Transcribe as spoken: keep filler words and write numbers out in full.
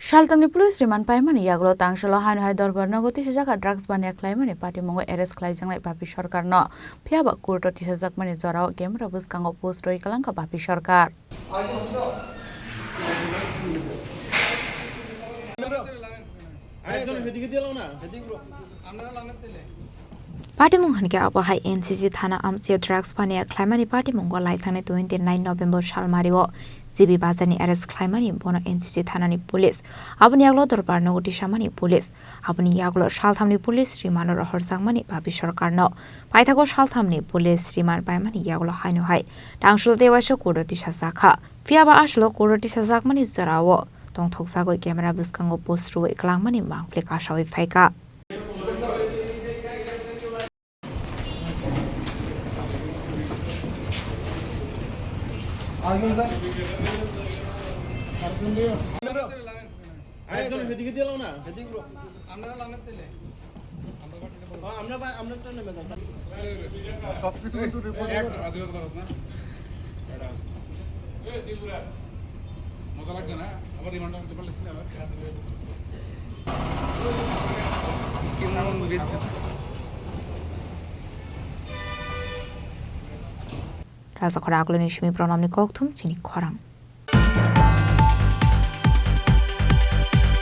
Saltamni police remand paimani yagulo Tangsalo haino hai dorbar nogo tisajak drugs baniya khlaimani patimungo arrest khlaijaknai Bhabi Sarkarno. Phiyaba court-o tisajakmani jorao camera bwskango post rwi kwlangkha Bhabi Sarkar. Patimung hinkhe abo hai N C C thana amchio drugs paniya khlaimani patimungo laithangni twenty nine November salmario G B Bazarni arrest khlaimani bono N C C thanani police. Aboni yagulo dorbar nogo tisamani police. Aboni yagulo salthamni police remand rohorjakmani Bhabi Sarkarno. Paithago salthamni police remand paimani yagulo haino hai Tangsalo tewaisa court-o tisajakha. Phiyaba aswlo court-o tisajakmani jorao tongthokjagwi camera bwskango post rwui kwlangmani mangpili kasaui phaikha. আরেকজন এদিকে দিয়ে লাও না। এদিকে ব্রো। আমরা লামের তেলে। হ্যাঁ, আমরা বা-, আমরা তো নেমে যাবো। সব কিছু কিন্তু রিপোর্ট এক আছে, কথা বলছ না? এটা। এই ত্রিপুরা। মজা লাগছে না? আবার রিমান্ডার পেপার লিখছি না আবার? Rajakhor Aguloni simi Pranamni kokthum chini khorang.